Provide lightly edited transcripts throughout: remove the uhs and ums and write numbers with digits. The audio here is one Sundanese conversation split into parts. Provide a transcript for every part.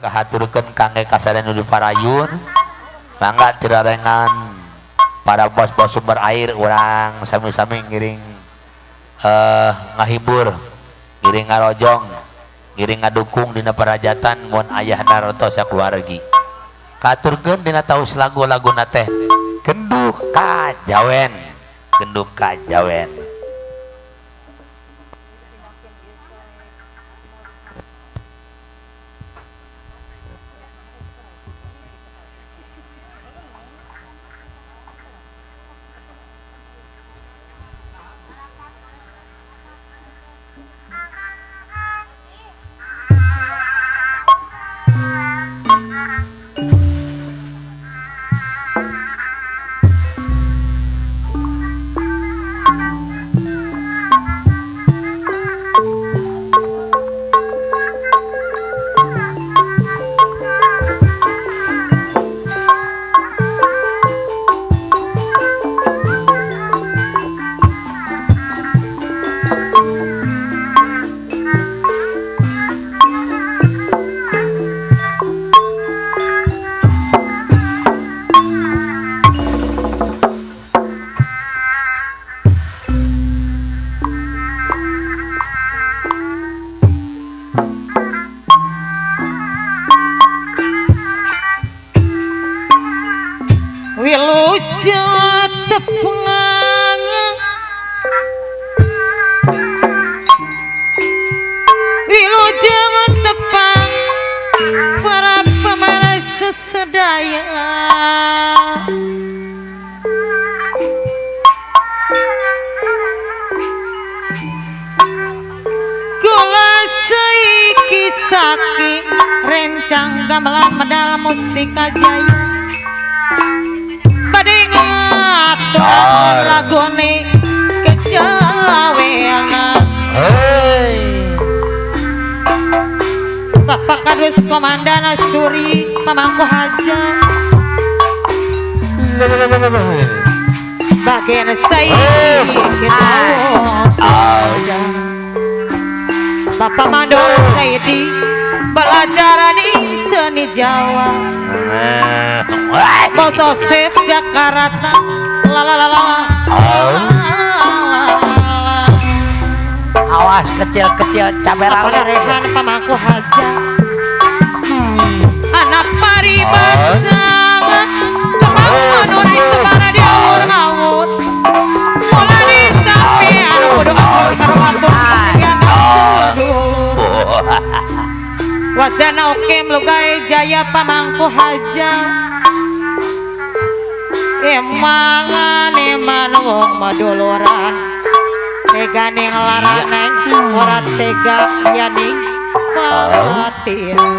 Kahaturkeun kangge kasadayana nu di parayun. Mangga tirarengan para bos-bos sumber air urang sami-sami ngiring ngahibur, ngiring ngarojong, ngiring ngadukung dina parajatan mun ayah Narto sakeluargi. Kahaturkeun dina taus lagu-laguna teh Genduh Kajawen, Genduh Kajawen. Bapak Mandor Saidi belajaran seni Jawa. Bos Osep Jakarta la la la la. Awas kecil-kecil cabai rawit. Rehan pamangku haja. Anak paribasa kemang sebara di awur-awur. Mulane sampean kudu ngawur karo waktu. Wajana oke melukai jaya pamangku haja. Emangan eman wong maduluran tega ning larane ora tega yaning patine.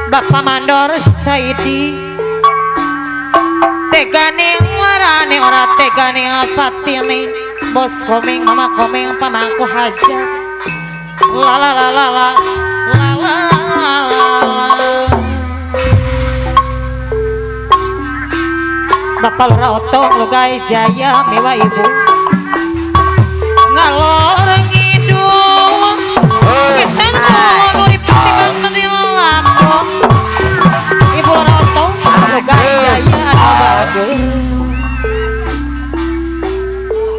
Bapak Mandor Saidi tega ning larane ora tega ning patine. Bos komeng mama komeng pamangku haja. La la la la la la la la. Bapak Lurah Otong Lugai Jaya mewah ibu ngalor ngidul kita ngalor pati lambung. Ibu Lurah Otong Lugai Jaya anu bagus.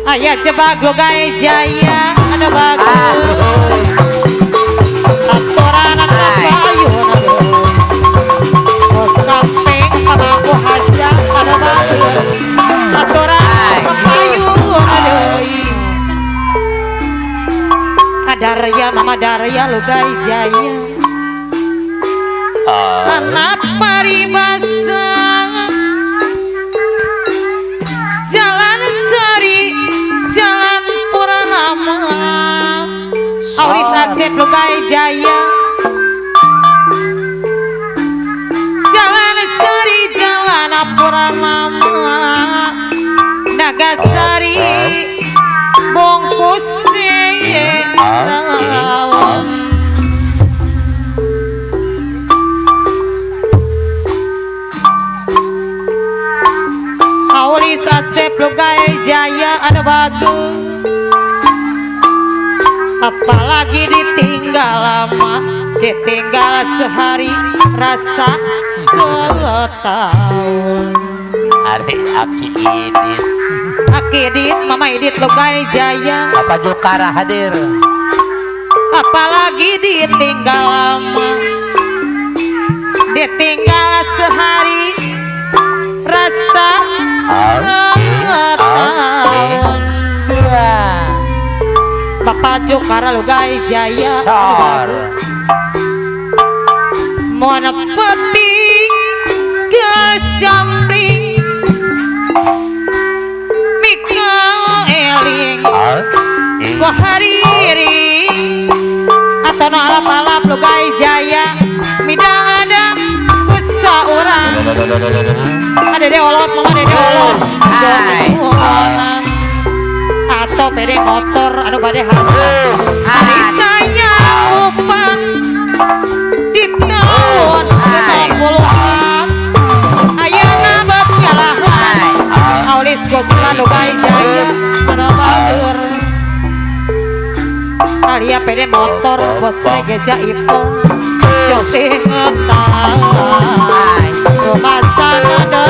Ayah jebak Lugai Jaya anu bagus. Aturan kayu bos kampeng pamangku haja anu bagus. Aturan kayu aduh. Adarya Mama Darya Lugai Jaya anak paribasa Jalan Sari Jalan Purnama Aulis Aceh Lugai Jaya Jalan Sari Jalan Purnama Nagasari bungkus Aulis Asep Lugai Jaya anu batu apalagi ditinggal Ditinggal sehari rasa setahun. Ari Aki Idit, Aki Idit, Mama Idit Lugai Jaya, Bapak Jokara hadir. Apalagi ditinggal lama, ditinggal sehari rasa setahun. Bapak Jokara Lugai Jaya, Mona peting kecambling Mikaeling Wahariri atau no alap-alap Lugai Jaya midang ada kusa orang ada deh olot mama dede olot atau pede motor anu bade harta haritanya upah di tahun 60-an ayana bet nyalahan Aulis Goslan Lugai Jaya anu bager Alia pede motor bos regeja itu jote ngetang rumah sana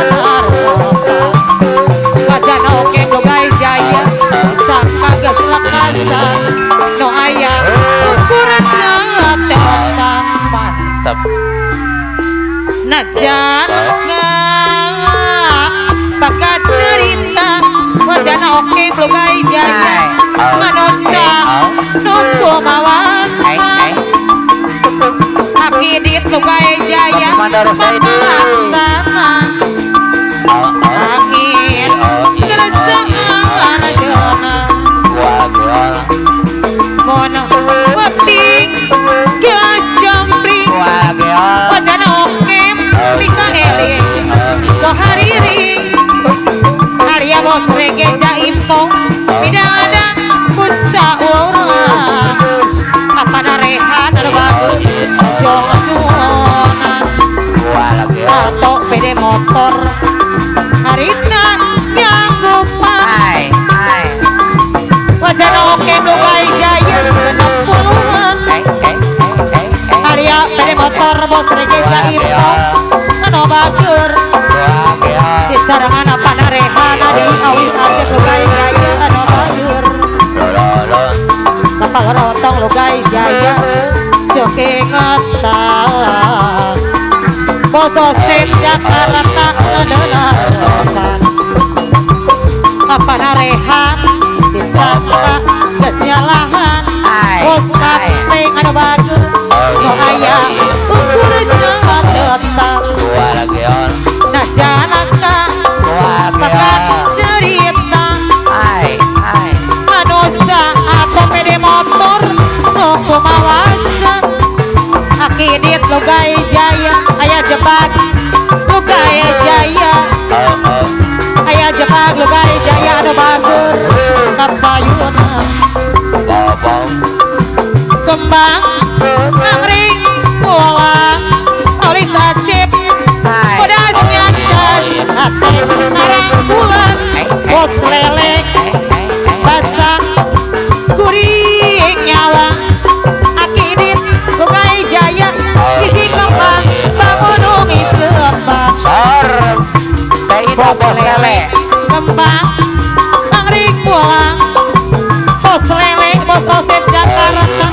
wajana oke Lugai Jaya sangka geus lekasan no aya ukuran teotang mantep najan bakat cerita wajana oke Lugai Jaya manusia nunggu mawasa Aki Idit Lugai Jaya sama angin kerasaan jona mono weting gajambring wajana oke mikaeling kohariring Arya bos regeja impong midang kusa urang apa narehan anu bagus jong cuona atau pede motor harita nyanggupan wajana oke Lugai Jaya 60-an Arya pede motor bos regeja impong anu bagus di sarangan apa narehan di awis Aceh Lugai Jaya anu bagus Bapak rotong Lugai Jaya joke ngetang Boso Sep Jakarta ngedenan apa narehan di sana geus nyalahan bos kapeng anu bagus nu aya ukur tetang nah janaka bakat cerita manusia atau pede motor toko mawasa Aki Idit Lugai Jaya aya jebak Lugai Jaya aya jebak Lugai Jaya anu bagus kapayuna kembang angring pola Aulis Acep podasnya hati arang bulan bos lele basah kuring nyawa Aki Idit Lugai Jaya hiji kembang bangun kembang bos lele kembang angring pulang bos lele bos Osep Jakarta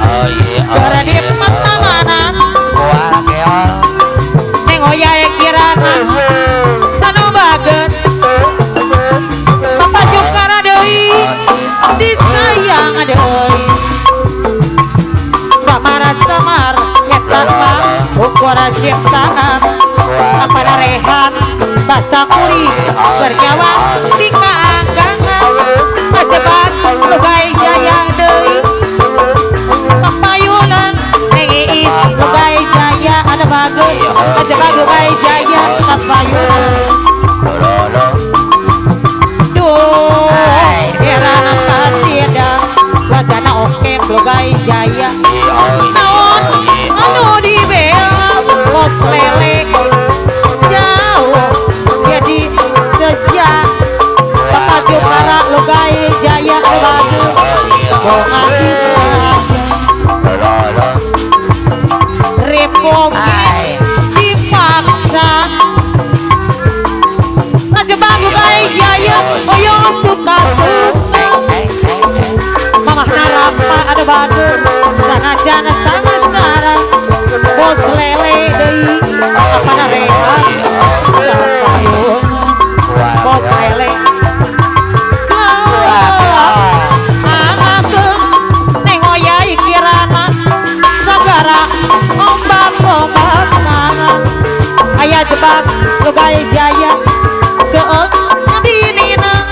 di mana-mana neng oyae kirana tanu baget Bapak Jokara deui disayang deui samar-samar eta mah ukuran ciptaan apa narehan basa kuri bernyawa di kaanggangan kajebat Lugai Jaya deui papayunan neng Iis Lugai Jaya anu bagus kajebat Lugai Jaya papayunan duh erana tidak wajana oke Lugai Jaya naon anu dibela bos lele jauh jadi sejak Bapak Jokara Lugai Jaya bagus bonga. Lugai Jaya keeng dinina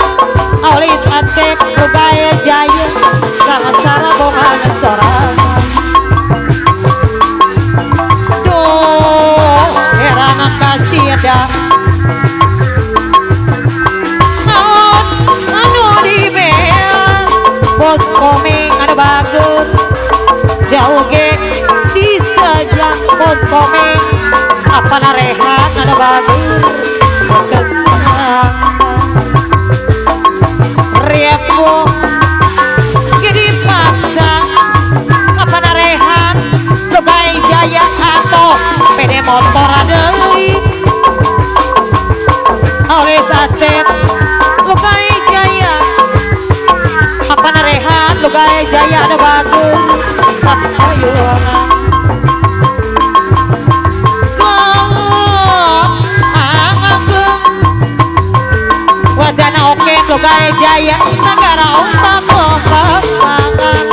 Aulis Acep Lugai Jaya sangsara bongan sorangan duh heran kacida naon anu dibel bos komeng anu bagus jauh ge disajak bos komeng apa narehan anu bagus kesenang ribu jadi paksa apa narehan Lugai Jaya atau PD motor deui Aulis Acep Lugai Jaya apa narehan Lugai Jaya anu bagus kapayungan wajana oke Lugai Jaya negara ombak ombak mangan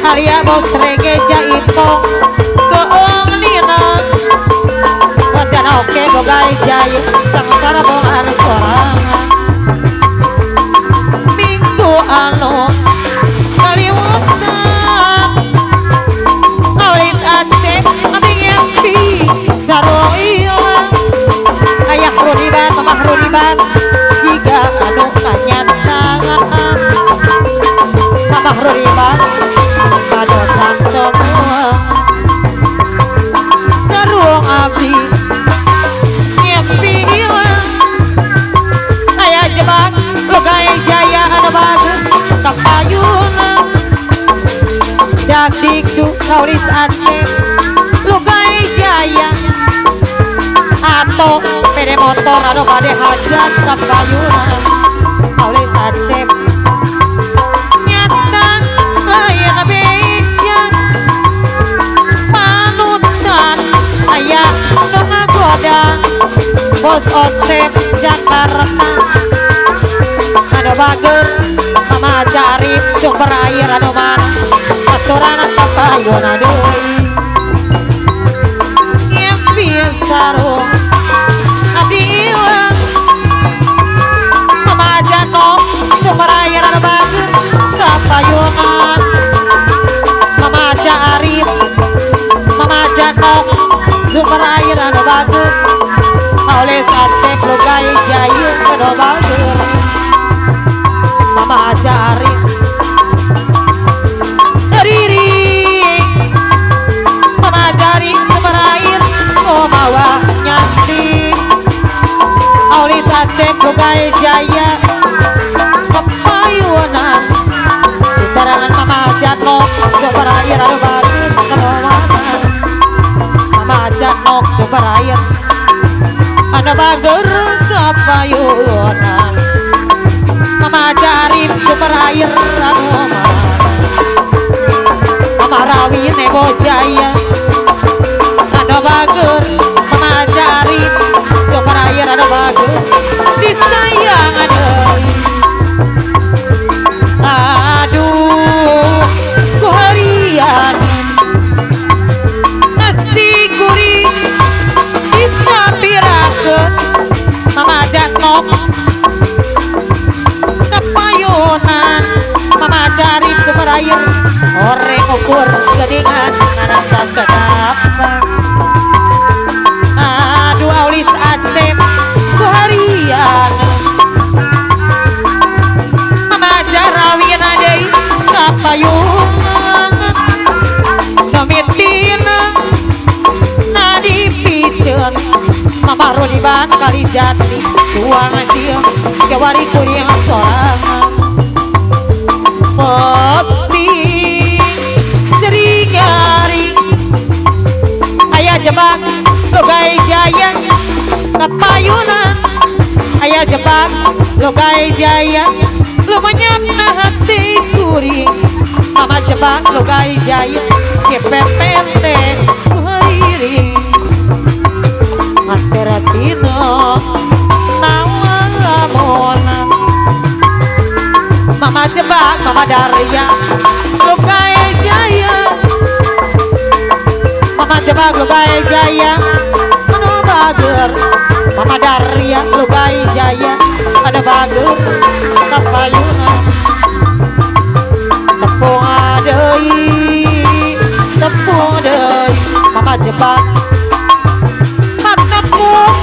Alia bos rege jaipong keong nina wajana oke Lugai Jaya sangsara bongan sorangan minggu anu kaliwatan Aulis Acep abdi ngempi sarung ilang ayah Rudiban mamah Rudiban jika anu kanyataan mamah Rudiban padotan tomuang sarung abdi ngempi ilang ayah jebak Lugai Jaya anu bagus kapayunan dakdikdu Aulis Acep Lugai Jaya atau PD motor anu bade hajat kapayunan Aulis Acep nyata lain beja panutan aya nu ngagoda bos Osep Jakarta anu bager mama Carip sumber air anu mana aturan kapayunan deui ngempi sarung abdi ilang mama Jano sumber air anu bager kapayungan mama Carip mama Jano sumber air anu bager Aulis Acep Lugai Jaya anu bager mama Carip Riri mama Carip sumber air mawa nyanti Aulis Acep Lugai Jaya kepayunan di sarangan mama Jatno sumber air anu bagus kerowanan mama Jatno sumber air anu bager kepayunan mama Carip sumber air anu mana mama Rawi Nebo Jaya anu bager mama Carip sumber air anu bager disayangan deui aduh ku harian nasi gurih disapirakeun mama Jatno kepayunan mama Carip sumber air oreng ukur geningan ngarasa kedapa aduh Aulis Acep ku harian mama Jarawina deui kapayungan domitina nadipiceun mama Rudiban kali jati tuang jeung jawari kuring sorangan peti sering nyari aya jebak Lugai Jaya kapayunan aya jebak Lugai Jaya lumayan hati kuring mama jebak Lugai Jaya KPPT kuhariring Materatino nawalamona mama jebak mama Darya Lugai Jaya mama jebak Lugai Jaya anu bager Mama Daria Lugai Jaya ada bagus kapayungan tepung deui tepung deui Mama Jebak patepung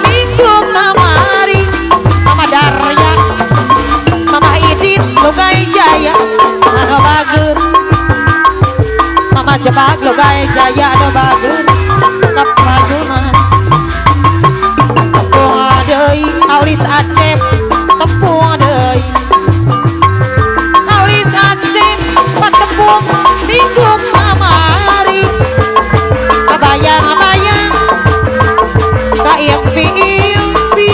minggu kamari Mama Daria Mama Idin Lugai Jaya anu bagus Mama Jebak Lugai Jaya anu bagus kapayungan tepung deui Aulis Acep tepung deui Aulis Acep patepung minggu kamari kabayang-bayang ka impi-impi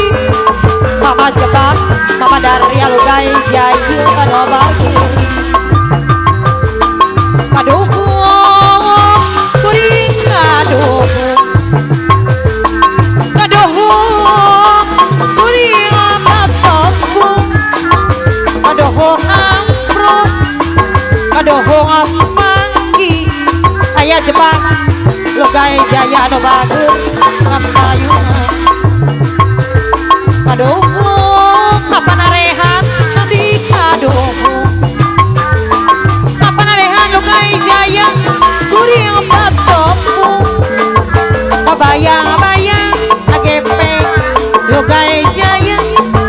Mama Jebak Mama Daria Lugai Jaya anu bagus kaduhung kuring kaduhung kaduhung kuring patepung kaduhung amprok kaduhung panggi aya Jebak Lugai Jaya anu bagus kapayungan kaduhung kapanarehan di kaduhung kapanarehan Lugai Jaya kuring patepung kabayang-bayang AGP Lugai Jaya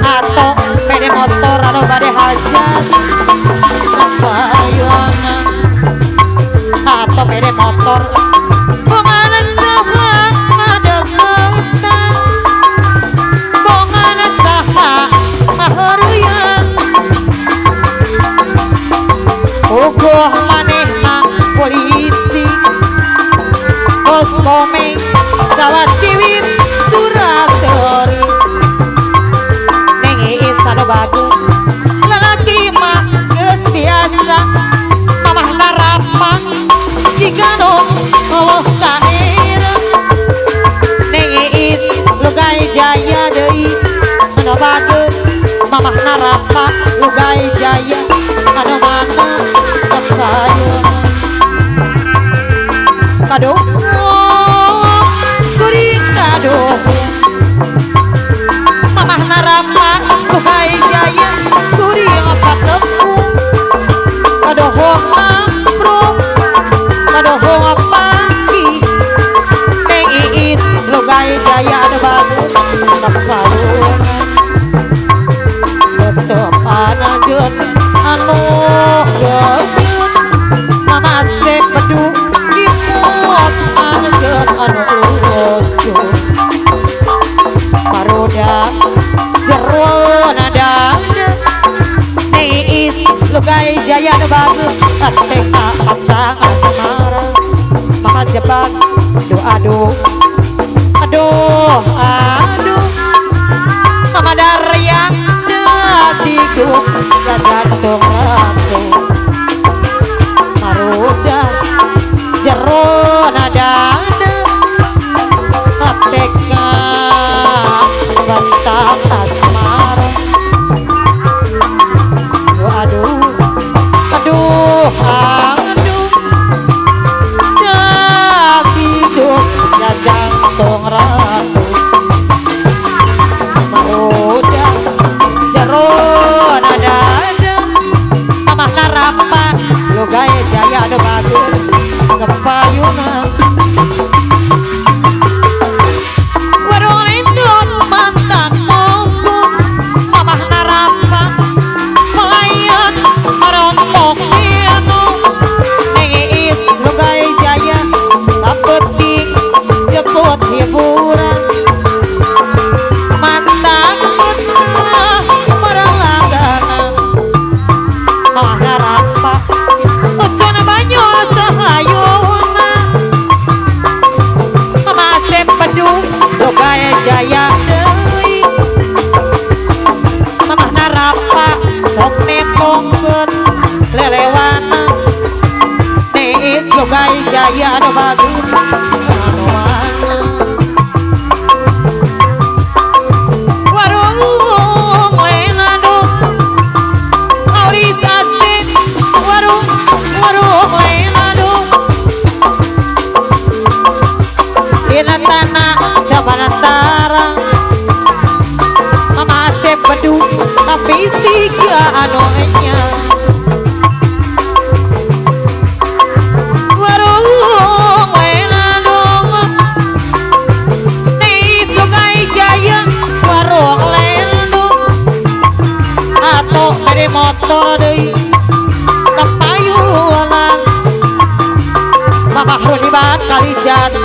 atau pede motor anu bade hajat kapayungan atau pede motor bonganan saha ngadeuketan bonganan saha mahoreuyang uguh manehna polisi bos komeng sawat ciwit surat seri Neng Iis anu bagus lalaki mah geus biasa mamah narapa jika nu eueuh kaera Neng Iis Lugai Jaya deui anu bagus mamah narapa Lugai Jaya anu mana kapayun kaduhung kuring kaduhung mamah narapa Lugai Jaya kuring patepung kaduhung amprok kaduhung panggi Neng Iis Lugai Jaya anu bagus kapayun tetep anjeun anu geus Mama Asep bedu imut anjeun anu lucu barudak jero nadana Neng Iis Lugai Jaya anu bagus ATK Patang Asmara Mama Jebak aduh aduh aduh aduh Mama Daria hatiku jantung ratu maruda jero nadana ATK Patang Asmara aduh aduh aduh hatiku jantung ratu maruda jero nadana mamah narapa Lugai Jaya anu bagus kepayunan warung lindun mantan monggo mamah narapa pelayan marompok piano Neng Iis Lugai Jaya sapeting jemput hiburan mantan betah merelangganan mamah narapa ucana banyol sahayuna Mama Asep bedu Lugai Jaya deui mamah narapa sok nempongkeun lelewana Neng Iis Lugai Jaya anu bagus anu mana warung lenado Aulis Aceh warung warung lenado Sina tanah sabanantara Di bakalijat.